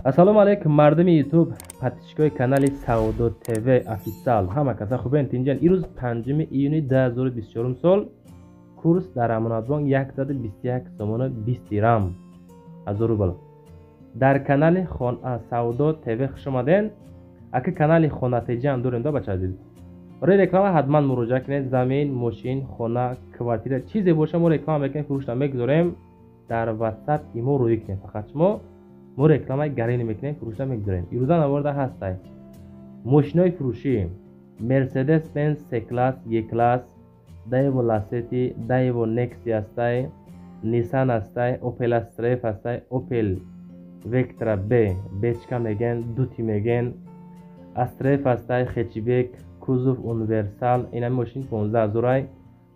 Ассалому алайкум мардуми YouTube, подписчикои канали Савдо ТВ официал. Ҳама каса хубен, тинҷан. Ирӯз 5 июни 2024 сол курс дар Амонатбонк 121 сомона 20 дирам 1000 рубл. Дар канали Савдо ТВ хуш омаден. Ака канали Хонатеҷан дорем да бача азиз. Барои реклама ҳатман муроҷиат кунед. Замин, мошин, хона, квартира, чизе боша мо реклама мекунем, фурӯшта мегузорем. Дар WhatsApp имо рӯй кунед. Фақат шумо мо рекламаи гарини мекунем, фурӯшта мегузорем. Ирӯза наворда ҳастай. Мошинои фурӯшӣ: Mercedes Benz C-класс, E-класс, Daewoo Lacetti, Daewoo Nexia ҳастай, Nissan ҳастай, Opel Astra F ҳастай, Opel Vectra B, бечка меген, дути меген, Astra F ҳастай, хэтчбек, кузов универсал, инами мошин 15 000 ай.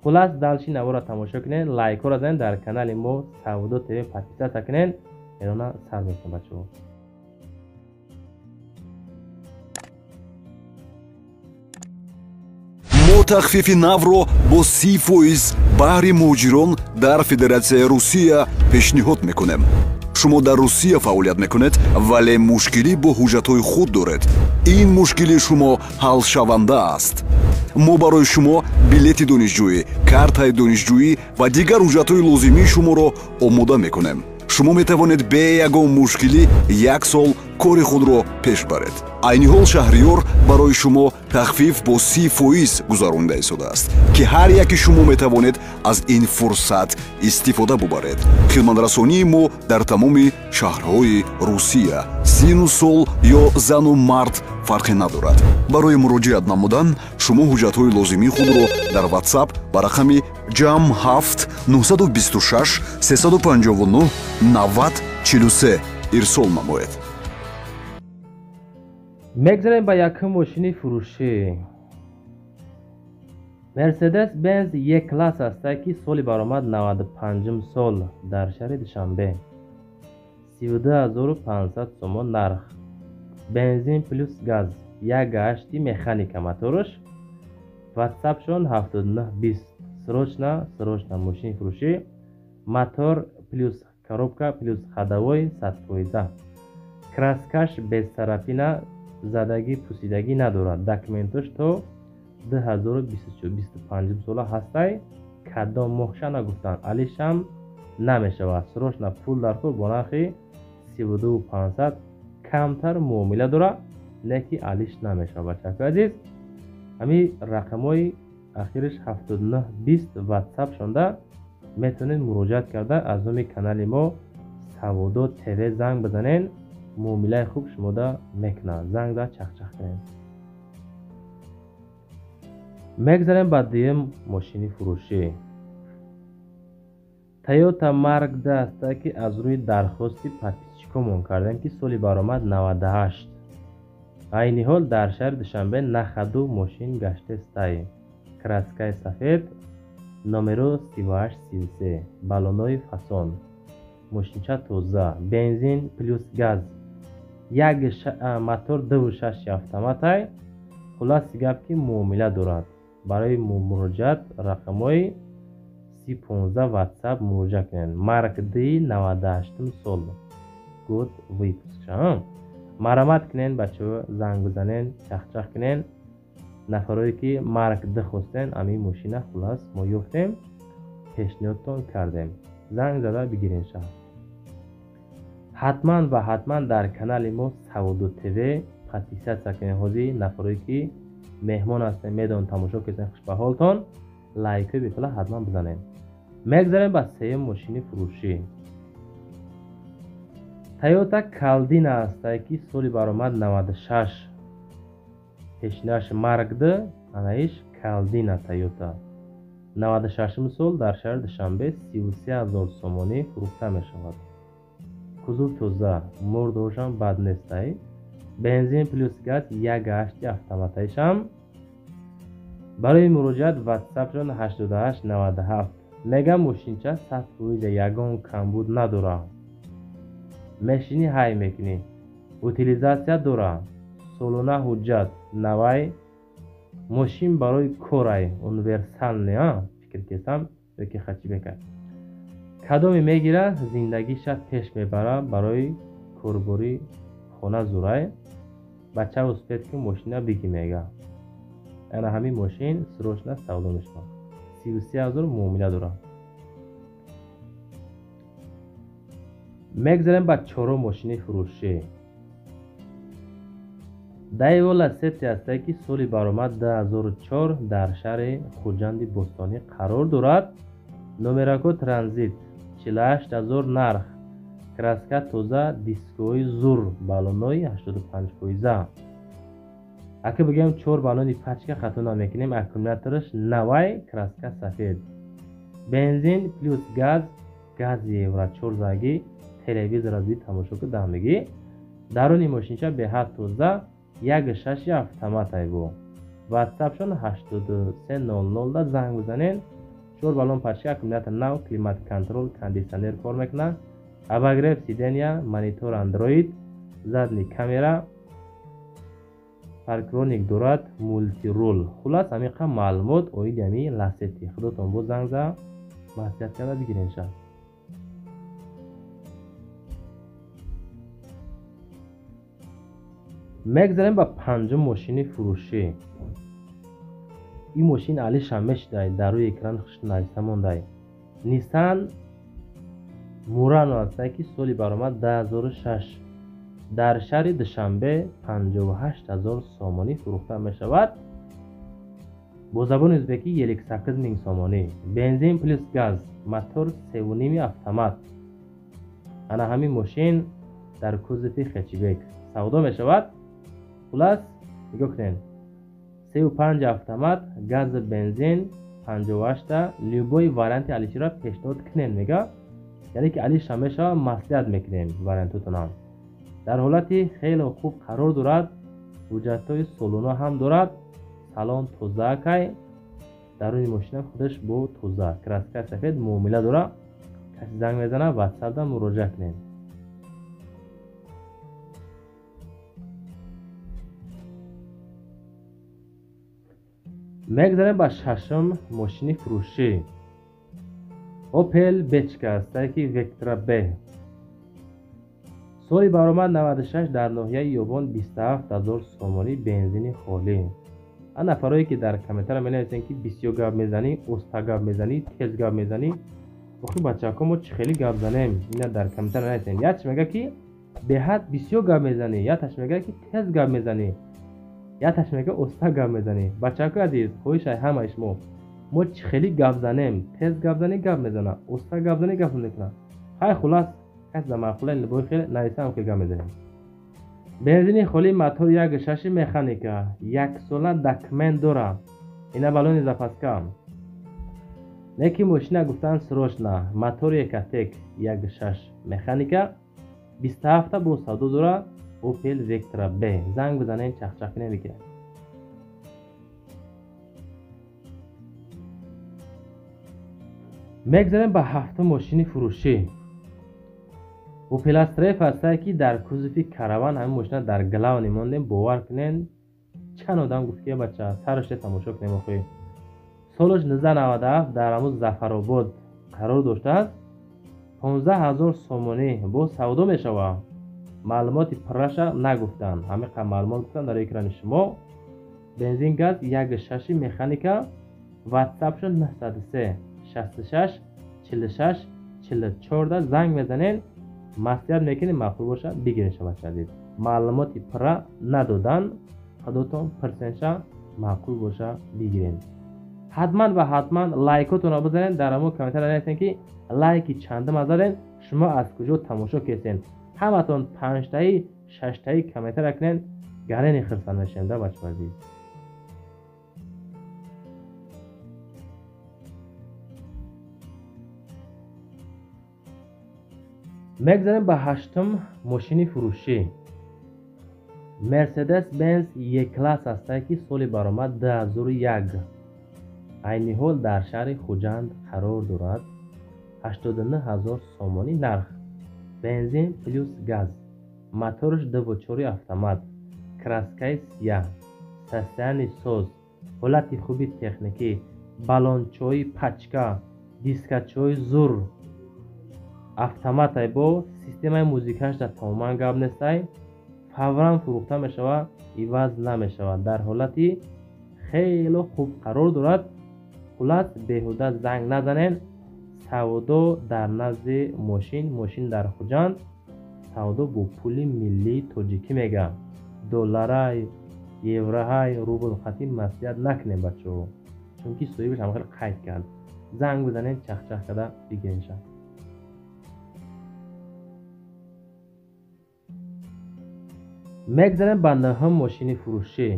Хулас дальше навора тамошо кунед, лайкҳоро занед, дар канали мо Савдо ТВ подписаться кунед. Эрона сар мекунем бачаҳо. Мо тахфифи навро бо 30% баҳри муҳоҷирон дар Федератсияи Русия пешниҳод мекунем. Шумо дар Русия фаъолият мекунед, вале мушкилӣ бо ҳуҷҷатҳои худ доред. Ин мушкили шумо ҳалшаванда аст. Мо барои шумо билети донишҷӯӣ, картаи донишҷӯӣ ва дигар ҳуҷҷатҳои лозимии шуморо омода мекунем. Шумо метавонед бе ягон мушкилӣ як сол кори худро пеш баред. Айни ҳол Шаҳриёр барои шумо тахфиф бо 30% гузаронида истодааст, ки ҳар яки шумо метавонед аз ин фурсат истифода бубаред. Хидматрасонии мо дар тамоми шаҳрҳои Русия, сину сол ё зану мард фарқе надорад. Барои муроҷиат намудан шумо ҳуҷҷатҳои лозимии худро дар WhatsApp ба рақами ҷамъ 7 926 359 90 43 ирсол намоед. Мегзарем ба якум мошини фурӯшӣ. Mercedes Benz E-класс ҳастай, ки соли баромад 95 сол дар шаҳри Душанбе. 32500 сомон нарх. Бензин плюс газ, 1,8 механика моторш. WhatsApp-шон 7920. Срочно, срочно мошини фурӯшӣ. Мотор плюс коробка плюс ходовой 100%. Краскаш без царапина, задагӣ пусидагӣ надорад. Документош то 2025 сола ҳастай. Кадом моҳша нагуфтанд, алишам намешавад. Срочно пул даркор бо нархи 32500 камтар муомила дорад, леки алиш намешавад. Бачаҳои азиз, ҳамин рақамҳои ахириш 7920 WhatsApp шонда метавонед муроҷиат карда аз номи канали мо Савдо ТВ занг бизанед. Муомилаи хуб шумода мекунад. Занг зад чахчах кунед. Мегзарем ба дуюм мошини фурӯшӣ. Toyota Mark II ҳастай, ки аз рӯи дархости подписчикомон кардем, ки соли баромад 98. Айни ҳол дар шаҳри Душанбе нахаду мошин гаштестай. Краскаи сафед, номеро 3833, баллонои фасон. Мошинча тоза, бензин плюс газ. Як мотор 2.6 автоматай. Хулоси гап ки муомила дорад. Барои муроҷиат рақамҳои 3015 WhatsApp муроҷиат кунед. Mark II 98 сол. Год выпуск. Марамат кунед бачаҳо, занг бизанед, чахчах кунед. Нафарое ки Mark II хостен, ҳамин мошина хулас мо ёфтем, пешниҳодтон кардем. Занг зада бигирен шаҳр. Ҳатман ва ҳатман дар канали мо Савдо ТВ подписаться кунед. Ҳозир нафарое ки меҳмон ҳастем, медонанд, тамошо кунед, хушбаҳолтон, лайкҳои бепула ҳатман бизанед. Мегзарем ба сеюм мошини фурӯшӣ. Toyota Caldina ҳастай, ки соли баромад 96. Пешинаш Mark II, анаиш Caldina Toyota. 96 сол дар шаҳри Душанбе 33000 сомонӣ фурӯхта мешавад. Кузов тоза, мордошам бад нестай. Бензин плюс газ, 1,8 автоматаишам. Барои муроҷиат WhatsApp-шон 8897. Мега мошинча 100% ягон камбуд надорад. Мешинӣ ҳай мекунӣ. Утилизатсия дорад. Солона ҳуҷҷат навай. Мошин барои корай универсальный, фикр кесам ёки хэтчбека. Кадоме мегирад, зиндагиша пеш мебарад барои Корбори хона зурай. Бача успед ки мошина биги мега. Ана ҳамин мошин срочно савдо мешавад. 33 000 муомила дорад. Мегзарем ба чорум мошини фурӯшӣ. Daewoo Lacetti ҳастае, ки соли баромад 2004, дар шаҳри Хуҷанди бостонӣ қарор дорад. Номерако транзит, 48 000 нарх, краска тоза, дискои зур, баллонои 85 фоиза. Ака бигӯем, чор баллони пачка, хато намекунем. Аккумулятораш навай, краска сафед, бензин плюс газ, гази евро чор заги, телевизор аз тамошо ки дамегӣ. Даруни мошинча беҳад тоза, як шаши автомат айбо. Ватсапшон 8300 да занг бизанен. Чор баллон пачка, аккумулятор нав, климат контроль, кондитсионер кор мекунад, обогрев сидения, монитор андроид, задний камера, парктроник дорад, мультирул. Хулас, ҳамиқа маълумот оиди ҳами Ласети. Худотон боз занг за маслиҳат карда бигиренша. Мегзарем ба панҷум мошини фурӯшӣ. Ин мошин алишам мешидай, дар рӯи экран хуш нависта мондай. Nissan Murano ҳастае, ки соли баромад 2006, дар шаҳри Душанбе 58 000 сомонӣ фурӯхта мешавад. Бо забони ӯзбекӣ 58 000 сомонӣ. Бензин плюс газ, мотор севуними автомат. Ана ҳамин мошин дар кузови хэтчбек савдо мешавад. Хулас, нигоҳ кунед, сеу панҷ автомат, гази, бензин, 58-та. Любой варианти алиширо пешниҳод кунед, мега, яъне ки алиша мешава, маслиҳат мекунем. Вариантотонам дар ҳолати хеле хуб қарор дорад, ҳуҷҷатҳои солона ҳам дорад, салон тозаакай, даруни мошина худаш бо тоза, краска сафед, муомила дорад. Каси занг мезанад, ватсапда муроҷиат кунед. Мегзарем ба шашум мошини фурӯшӣ. Opel Бечка ҳастае, ки Vectra B, соли баромад 96, дар ноҳияи Ёбон 27 000 сомонӣ, бензини холӣ. А нафарое ки дар комментария менависем, ки бисёр гап мезанӣ, оста гап мезанӣ, тез гап мезанӣ, охи бачаҳако, мо чӣ хеле гап занем? Ина дар комментария нависем. Якш мега, ки беҳад бисёр гап мезанӣ, якташ мега, ки тез гап мезанӣ, якташ мега, оста гап мезанӣ. Бачаҳакои азиз, хоҳишай ҳамаи шумо, мо чӣ хеле гап занем? Тез гап занӣ, гап мезана, оста гап занӣ, гап мекунад. Хай, хулас, каси дар маъқула либои хел нависам, ки гап мезанем. Бензини холӣ, мотор як шаши механика, яксола документ дора, ина балони запаска неки. Мошина гуфтан срочно, мотори Ecotec, як шаш механика, 27-та бо савдо дора. Opel Vectra B, занг бизанем, чахчах кунем, бигирем. Мегзарем ба ҳафтум мошини фурӯшӣ. Opel Astra F ҳастае, ки дар кузови Караван. Ҳамин мошина дар главный мондем, бовар кунен, чанд одам гуфт, ки бача, сараште тамошо кунем. Охи, солаш 1997, дар ҳамун Зафаробод қарор доштааст, 15 000 сомонӣ бо савдо мешавад. Маълумоти пурраша нагуфтанд, ҳамин маълумот гуфтанд дар экрани шумо. Бензин, газ, як шаши механика. Ватсапшо 903 66 46 44 занг мезанен, маслиҳат мекунем, маъқул боша, бигирен. Бача азиз, маълумоти пурра надодан, худотон пирсенша, маъқул боша, бигирен. Ҳатман ва ҳатман лайкотонро бизанед. Дар ҳамон комментария нависен, ки лайки чандума заден, шумо аз куҷо тамошо кесен. Ҳаматон панҷтаи, шаштаи комментария кунен, гарени хирсанд мешавем да, бачаҳо азиз. Мегзарем ба ҳаштум мошини фурӯшӣ. Мерседес Бенз Е класс ҳастае, ки соли баромад 2001, айни ҳол дар шаҳри Хуҷанд қарор дорад, 89 000 сомонӣ нарх, бензин плюс газ, мотораш дувучори автомат, краскаи сияҳ, состояние соз, ҳолати хуби техникӣ, баллончои пачка, дискачои зур. Автоматай бо системаи музикаш дар тамоман гап нестай. Фавран фурӯхта мешавад, иваз намешавад. Дар ҳолати хело хуб қарор дорад. Хулас, беҳуда занг назанен. Савдо дар назди мошин, мошин дар Хуҷанд, савдо бо пули миллии тоҷикӣ мегӯям. Долларай, евроҳай, рубл хатӣ маслиҳат накунем бачаҳо, чунки соҳибаш ҳам хеле қайд кард. Занг бизанед, чахчах карда бигиренша. Мегзарем ба нӯҳум мошини фурӯшӣ.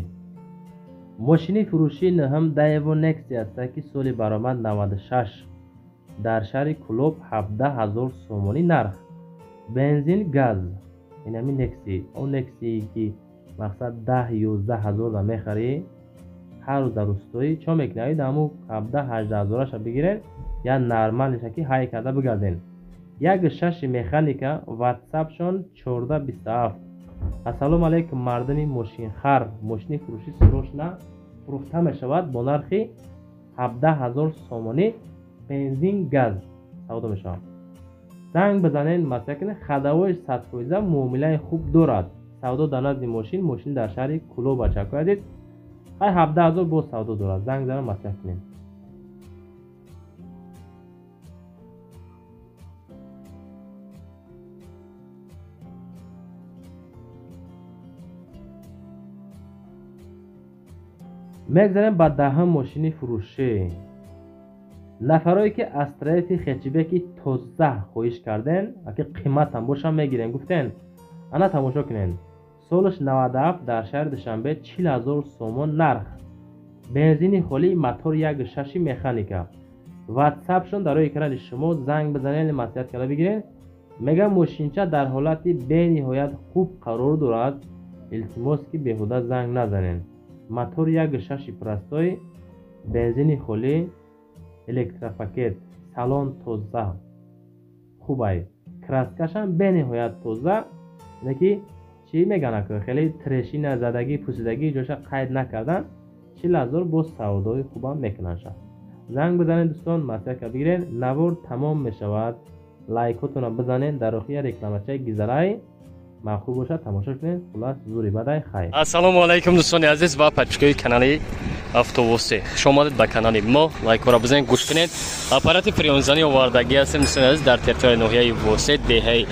Мошини фурӯшии нӯҳум Daewoo Nexia аст, ки соли баромад 96, дар шаҳри Кӯлоб 17 000 сомонӣ нарх. Бензин, газ. Инами Nexia. Он Nexia ки мақсад 10-11 ҳазор да мехарӣ, ҳар рӯз дар рустоӣ чо мекунӣ? Аид ҳаму 17-18 ҳазораша бигирен, я нормалиша ки ҳай карда бигарден. Як шаши механика, ватсапшон 1427. Ассалому алайкум, мардуми мошинхар. Мошини фурӯшӣ срочно фурӯхта мешавад бо нархи 17 000 сомонӣ, бензин, газ савдо мешавад. Занг бизанед, маслиҳат кунед. Ходовой 100%, муомилаи хуб дорад. Савдо дар назди мошин, мошин дар шаҳри Кӯлоб, бачакои азиз. Ҳай 17 000 боз савдо дорад. Занг занед, маслиҳат кунед. Мегзарем ба даҳум мошини фурӯшӣ. Нафарое ки Астра F хэтчбеки тоза хоҳиш карден, аки қиматам бошам мегирем гуфтен, ана тамошо кунен. Солаш 97, дар шаҳри Душанбе 40 000 сомон нарх. Бензини холӣ, мотор як шаши механика. Ватсапшон дар рӯи экрани шумо, занг бизанед, маслиҳат карда бигиред. Мегӯям, мошинча дар ҳолати бениҳоят хуб қарор дорад. Илтимос, ки беҳуда занг назанед. Мотор як шаши простой, бензини холӣ, электропакет, салон тоза, хубай, краскашам бениҳоят тоза. Ки чӣ мегӯянд, хеле трещина задагӣ, пусидагӣ ҷоша қайд накардан. 40 000 боз савдои хубам мекунанд. Занг бизанед, дӯстон, маслиҳат карда бигиред. Навор тамом мешавад, лайкотонро бизанед. Дар охир рекламачаи гизарай маъқул бошад, тамошо кунед. Хулас, зури бадай, хайр. Ассалому алайкум, дӯстони азиз ва подписчикои канали Автобусе, хуш омадед ба канали мо. Лайкҳоро бизанед, гӯш кунед. Аппарати фреонзанӣ овардагӣ ҳастем, дӯстони азиз, дар территорияи ноҳияи Восе, деҳаи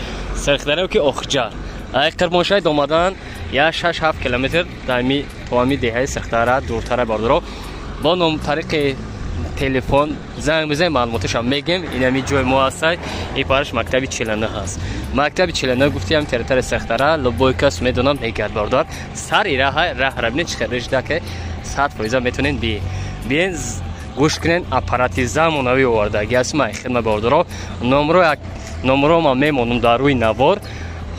Сирхдариё, ки Охҷар ай Қирмоншаҳид омадан як 6-7 километр дами то ҳами деҳаи Сирхдара дуртара. Бардоро, бо ном тариқи телефон занг мезанем, маълумоташам мегем. Инами ҷои мо ҳастай, и параш мактаби 49 ҳаст. Мактаби 49 гуфтиам, территорияи Сирхдара, любой кас медонам мегӯяд. Бародар, сари раҳа, раҳра бинед, чӣ хел реждаке, 100% метонен биен. Гӯш кунен, аппарати замонавӣ овардагӣ аст ман хидмат. Бародаро, номро ман мемонам дар рӯи навор.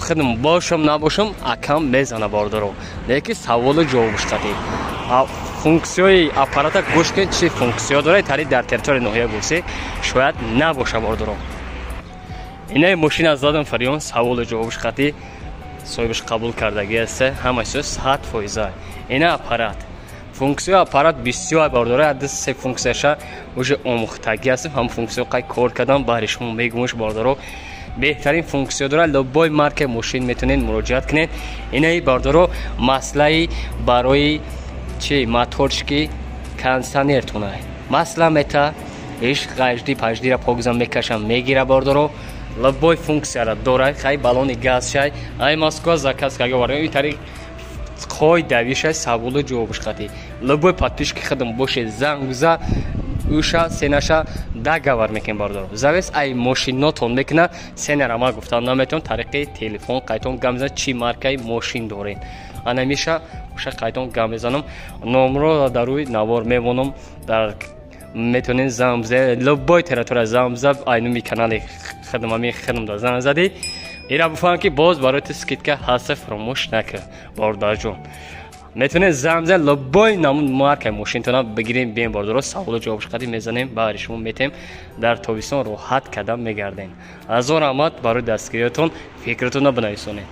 Хидм бошам набошам, акам мезана, бародаро, леки саволу ҷавобш қадӣ. Функсияи аппарата гӯш кунед, чӣ функсия дорад, тари дар территорияи ноҳияи Восе шояд набоша. Бародаро, инаи мошина задам фариён, саволу ҷавобш қатӣ соҳибаш қабул кардагӣ аст, ҳама чиз 100%. Ина аппарат, функсияи аппарат бисёр, бародаро, ду се функсияша уже омӯхтагӣ аст. Ҳам функсия қай кор кардам, баҳри шумо мегӯмш. Бародаро, беҳтарин функсия дорад, любой марка мошин метавонед муроҷиат кунед. Инаи, бародаро, маслаи барои чи моторчики кондиционертона масла мета, иш ғажди паждира покзан мекашам, мегира. Бародаро, любой функсияра дорад. Хай баллони газ шай, ай Москва заказ карга овардем. И тариқ қой давишай, саволу ҷавобш қатӣ. Любой подписчики худам боше, занг биза, уша ценаша договор мекунем. Бародаро, зависит ай мошинотон мекуна ценара, ма гуфтам наметавон, тариқи телефон қайтон гап мезанам. Чӣ маркаи мошин дорен, анамиша уша қайтон гап мезанам. Номро дар рӯи навор мемонам, дар метавонед занг бизанед, любой территория занг биза. Айнуми канали хидмами хидм да занг задӣ, ира бифаҳам, ки боз барои ту скидка ҳаста, фаромӯш накар. Бародарҷон, метавонед занг бизанед, любой намуд маркаи мошинтона бигирем, бием. Бародаро, саволу ҷавобш қадим мезанем, баҳри шумо метем, дар тобистон роҳат кардам мегардем. Ҳазор раҳмат барои дастгириятон, фикратонро бинависонед.